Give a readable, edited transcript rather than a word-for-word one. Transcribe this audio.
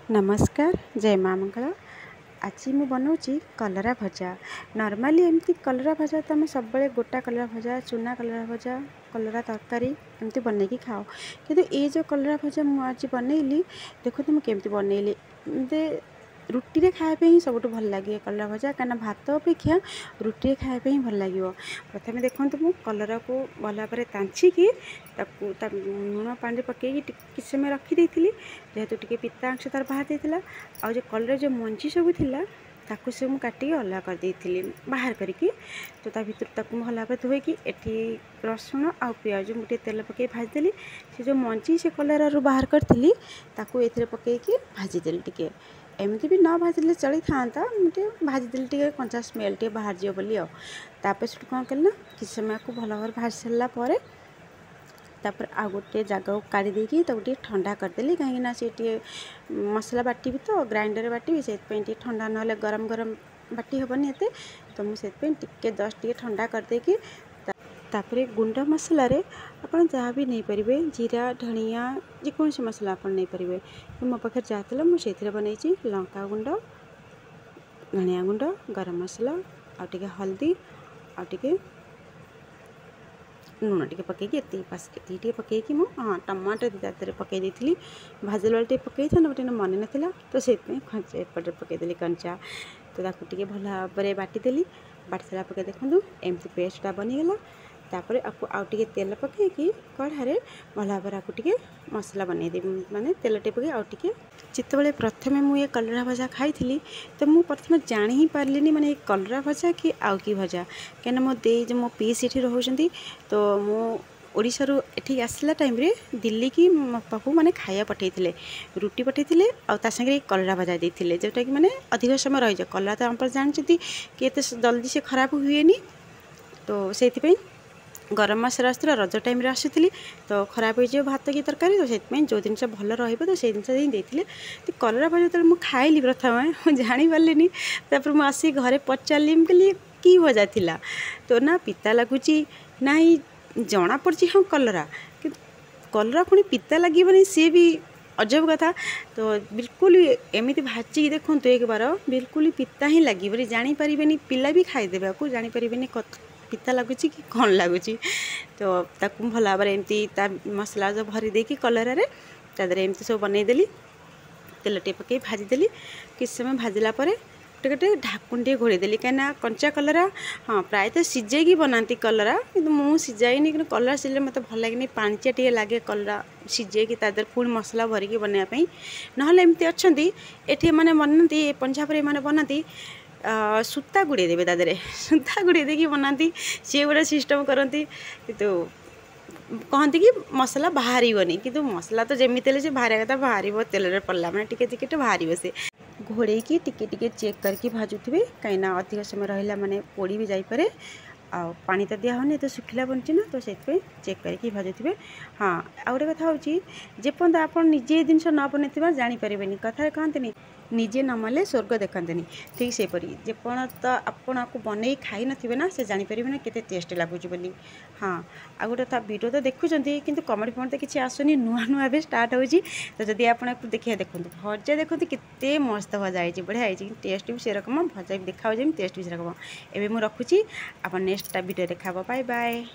ନମସ୍କାର, ଜୟ ମା ମଙ୍ଗଳା। ଆଜି ମୁଁ ବନାଉଛି କଲରା ଭଜା। ନର୍ମାଲି ଏମିତି କଲରା ଭଜା ତ ଆମେ ସବୁବେଳେ ଗୋଟା କଲରା ଭଜା, ଚୁନା କଲରା ଭଜା, କଲରା ତରକାରୀ ଏମିତି ବନେଇକି ଖାଉ। କିନ୍ତୁ ଏଇ ଯେଉଁ କଲରା ଭଜା ମୁଁ ଆଜି ବନେଇଲି, ଦେଖନ୍ତୁ ମୁଁ କେମିତି ବନେଇଲି। ଏମିତି ରୁଟିରେ ଖାଇବା ପାଇଁ ହିଁ ସବୁଠୁ ଭଲ ଲାଗେ କଲରା ଭଜା, କାହିଁକିନା ଭାତ ଅପେକ୍ଷା ରୁଟିରେ ଖାଇବା ପାଇଁ ହିଁ ଭଲ ଲାଗିବ। ପ୍ରଥମେ ଦେଖନ୍ତୁ, ମୁଁ କଲରାକୁ ଭଲ ଭାବରେ ତାଞ୍ଛିକି ତାକୁ ତା ଲୁଣ ପାଣିରେ ପକାଇକି ଟିକେ ସମୟ ରଖିଦେଇଥିଲି, ଯେହେତୁ ଟିକେ ପିତା ଅଂଶ ତାର ବାହାରି ଯାଇଥିଲା। ଆଉ ଯେଉଁ କଲରା ଯେଉଁ ମଞ୍ଜି ସବୁ ଥିଲା, ତାକୁ ସବୁ ମୁଁ କାଟିକି ଅଲଗା କରିଦେଇଥିଲି ବାହାର କରିକି। ତ ତା ଭିତରୁ ତାକୁ ମୁଁ ଭଲ ଭାବରେ ଧୋଇକି ଏଠି ରସୁଣ ଆଉ ପିଆଜ ମୁଁ ଟିକେ ତେଲ ପକାଇ ଭାଜିଦେଲି। ସେ ଯେଉଁ ମଞ୍ଜି ସେ କଲରାରୁ ବାହାର କରିଥିଲି, ତାକୁ ଏଥିରେ ପକାଇକି ଭାଜିଦେଲି ଟିକେ। ଏମିତି ବି ନ ଭାଜିଲେ ଚଳିଥାନ୍ତା, ମୁଁ ଟିକେ ଭାଜିଦେଲି, ଟିକେ କଞ୍ଚା ସ୍ମେଲ୍ ଟିକେ ବାହାରିଯିବ ବୋଲି। ଆଉ ତାପରେ ସେଠୁ କ'ଣ କଲି ନା, କିଛି ସମୟ ଆକୁ ଭଲ ଭାବରେ ଭାଜି ସାରିଲା ପରେ ତାପରେ ଆଉ ଗୋଟେ ଜାଗାକୁ କାଢ଼ି ଦେଇକି ତାକୁ ଟିକେ ଥଣ୍ଡା କରିଦେଲି, କାହିଁକିନା ସେ ଟିକେ ମସଲା ବାଟିବି ତ, ଗ୍ରାଇଣ୍ଡରରେ ବାଟିବି, ସେଥିପାଇଁ ଟିକେ ଥଣ୍ଡା ନହେଲେ ଗରମ ଗରମ ବାଟି ହେବନି ଏତେ। ତ ମୁଁ ସେଥିପାଇଁ ଟିକେ ଜଷ୍ଟ ଟିକେ ଥଣ୍ଡା କରିଦେଇକି ତାପରେ ଗୁଣ୍ଡ ମସଲାରେ ଆପଣ ଯାହା ବି ନେଇପାରିବେ, ଜିରା, ଧଣିଆ, ଯେକୌଣସି ମସଲା ଆପଣ ନେଇପାରିବେ। ମୋ ପାଖରେ ଯାହା ଥିଲା ମୁଁ ସେଇଥିରେ ବନେଇଛି। ଲଙ୍କା ଗୁଣ୍ଡ, ଧଣିଆ ଗୁଣ୍ଡ, ଗରମ ମସଲା ଆଉ ଟିକେ ହଳଦୀ ଆଉ ଟିକେ ଲୁଣ ଟିକେ ପକାଇକି, ଏତିକି ବାସ୍, ଏତିକି ଟିକେ ପକାଇକି ମୁଁ, ହଁ, ଟମାଟୋ ତା ଦେହରେ ପକାଇ ଦେଇଥିଲି। ଭାଜିଲା ବେଳେ ଟିକେ ପକାଇଥାନ୍ତି, ଟିକେ ମନେ ନଥିଲା, ତ ସେଇଥିପାଇଁ କଞ୍ଚା ଏପଟରେ ପକାଇଦେଲି କଞ୍ଚା। ତ ତାକୁ ଟିକେ ଭଲ ଭାବରେ ବାଟିଦେଲି। ବାଟି ସାରିଲା ପରେ ଦେଖନ୍ତୁ, ଏମିତି ପେଷ୍ଟଟା ବନିଗଲା। ତାପରେ ଆକୁ ଆଉ ଟିକେ ତେଲ ପକାଇକି କଢ଼ାରେ ଭଲ ଭାବରେ ଆକୁ ଟିକେ ମସଲା ବନେଇଦେବି, ମାନେ ତେଲ ଟିକେ ପକାଇ ଆଉ ଟିକେ। ଯେତେବେଳେ ପ୍ରଥମେ ମୁଁ ଏ କଲରା ଭଜା ଖାଇଥିଲି, ତ ମୁଁ ପ୍ରଥମେ ଜାଣି ହିଁ ପାରିଲିନି ମାନେ ଏ କଲରା ଭଜା କି ଆଉ କି ଭଜା, କାହିଁକିନା ମୋ ଦେଇ ଯେଉଁ ମୋ ପିଇସି ଏଠି ରହୁଛନ୍ତି। ତ ମୁଁ ଓଡ଼ିଶାରୁ ଏଠିକି ଆସିଲା ଟାଇମ୍ରେ ଦିଲ୍ଲୀକି ମୋ ପାଖକୁ ମାନେ ଖାଇବା ପଠାଇଥିଲେ, ରୁଟି ପଠାଇଥିଲେ ଆଉ ତା ସାଙ୍ଗରେ କଲରା ଭଜା ଦେଇଥିଲେ, ଯେଉଁଟାକି ମାନେ ଅଧିକ ସମୟ ରହିଯିବ। କଲରା ତ ଆପଣ ଜାଣିଛନ୍ତି କି ଏତେ ଜଲ୍ଦି ସେ ଖରାପ ହୁଏନି। ତ ସେଇଥିପାଇଁ ଗରମ ମାସରେ ଆସୁଥିଲା, ରଜ ଟାଇମ୍ରେ ଆସୁଥିଲି, ତ ଖରାପ ହେଇଯିବ ଭାତ କି ତରକାରୀ। ତ ସେଥିପାଇଁ ଯେଉଁ ଜିନିଷ ଭଲ ରହିବ, ତ ସେଇ ଜିନିଷ ହିଁ ଦେଇଥିଲେ। ତ କଲରା ଭଜା ଯେତେବେଳେ ମୁଁ ଖାଇଲି, ପ୍ରଥମେ ମୁଁ ଜାଣିପାରିଲିନି। ତାପରେ ମୁଁ ଆସିକି ଘରେ ପଚାରିଲି, ମୁଁ କହିଲି କି ଭଜା ଥିଲା? ତ ନା ପିତା ଲାଗୁଛି, ନାଇଁ ଜଣାପଡ଼ୁଛି ହଁ କଲରା, କିନ୍ତୁ କଲରା ପୁଣି ପିତା ଲାଗିବନି, ସିଏ ବି ଅଜବ କଥା। ତ ବିଲକୁଲ ଏମିତି ଭାଜିକି ଦେଖନ୍ତୁ ଏକବାର, ବିଲକୁଲ ପିତା ହିଁ ଲାଗିବନି, ଜାଣିପାରିବେନି। ପିଲା ବି ଖାଇଦେବେ ଆକୁ, ଜାଣିପାରିବେନି ପିତା ଲାଗୁଛି କି କ'ଣ ଲାଗୁଛି। ତ ତାକୁ ଭଲ ଭାବରେ ଏମିତି ତା ମସଲା ସବୁ ଭରି ଦେଇକି କଲରାରେ ତା ଦେହରେ ଏମିତି ସବୁ ବନେଇଦେଲି। ତେଲ ଟିକେ ପକାଇ ଭାଜିଦେଲି। କିଛି ସମୟ ଭାଜିଲା ପରେ ଟିକେ ଟିକେ ଢାକୁଣି ଟିକେ ଘୋଡ଼େଇ ଦେଲି, କାହିଁକିନା କଞ୍ଚା କଲରା। ହଁ, ପ୍ରାୟତଃ ସିଝେଇକି ବନାନ୍ତି କଲରା, କିନ୍ତୁ ମୁଁ ସିଝାଇନି। କିନ୍ତୁ କଲରା ସିଝେଇଲେ ମୋତେ ଭଲ ଲାଗେନି, ପାଣିଚିଆ ଟିକେ ଲାଗେ କଲରା ସିଝେଇକି ତା ଦେହରେ ପୁଣି ମସଲା ଭରିକି ବନେଇବା ପାଇଁ। ନହେଲେ ଏମିତି ଅଛନ୍ତି ଏଠି ଏମାନେ ବନାନ୍ତି, ପଞ୍ଜାବରେ ଏମାନେ ବନାନ୍ତି, ସୂତା ଗୁଡ଼େଇ ଦେବେ ତା ଦେହରେ, ସୂତା ଗୁଡ଼େଇ ଦେଇକି ବନାନ୍ତି। ସିଏ ଗୋଟେ ସିଷ୍ଟମ୍ କରନ୍ତି, କିନ୍ତୁ କହନ୍ତି କି ମସଲା ବାହାରିବନି। କିନ୍ତୁ ମସଲା ତ ଯେମିତି ହେଲେ ସେ ବାହାରିବା କଥା ବାହାରିବ, ତେଲରେ ପଡ଼ିଲା ମାନେ ଟିକେ ଟିକେ ବାହାରିବ ସେ। ଘୋଡ଼େଇକି ଟିକେ ଟିକେ ଚେକ୍ କରିକି ଭାଜୁଥିବେ, କାହିଁକିନା ଅଧିକ ସମୟ ରହିଲା ମାନେ ପୋଡ଼ି ବି ଯାଇପାରେ। ଆଉ ପାଣି ତ ଦିଆ ହେଉନି, ଏତେ ଶୁଖିଲା ବନୁଛି ନା, ତ ସେଥିପାଇଁ ଚେକ୍ କରିକି ଭାଜୁଥିବେ। ହଁ, ଆଉ ଗୋଟେ କଥା ହେଉଛି, ଯେପର୍ଯ୍ୟନ୍ତ ଆପଣ ନିଜେ ଏ ଜିନିଷ ନ ବନେଇଥିବେ ଜାଣିପାରିବେନି। କଥାରେ କହନ୍ତିନି, ନିଜେ ନ ମଲେ ସ୍ୱର୍ଗ ଦେଖନ୍ତିନି, ଠିକ୍ ସେହିପରି ଯେପର୍ଯ୍ୟନ୍ତ ଆପଣଙ୍କୁ ବନେଇ ଖାଇନଥିବେ ନା, ସେ ଜାଣିପାରିବେ ନା କେତେ ଟେଷ୍ଟ ଲାଗୁଛି ବୋଲି। ହଁ, ଆଉ ଗୋଟେ ତା ଭିଡ଼ିଓ ତ ଦେଖୁଛନ୍ତି, କିନ୍ତୁ କମେଣ୍ଟ ଫମେଣ୍ଟ ତ କିଛି ଆସୁନି। ନୂଆ ନୂଆ ଏବେ ଷ୍ଟାର୍ଟ ହେଉଛି। ତ ଯଦି ଆପଣ ଦେଖିବା, ଦେଖନ୍ତୁ ଭଜା, ଦେଖନ୍ତୁ କେତେ ମସ୍ତ ଭଜା ହେଇଛି, ବଢ଼ିଆ ହେଇଛି, ଟେଷ୍ଟ ବି ସେରକମ। ଭଜା ବି ଦେଖାଯାଉଛି, ଟେଷ୍ଟ ବି ସେରକମ। ଏବେ ମୁଁ ରଖୁଛି, ଆପଣ ନେକ୍ସଟ ଭିଡ଼ିଓ ଦେଖାହେବ। Bye bye.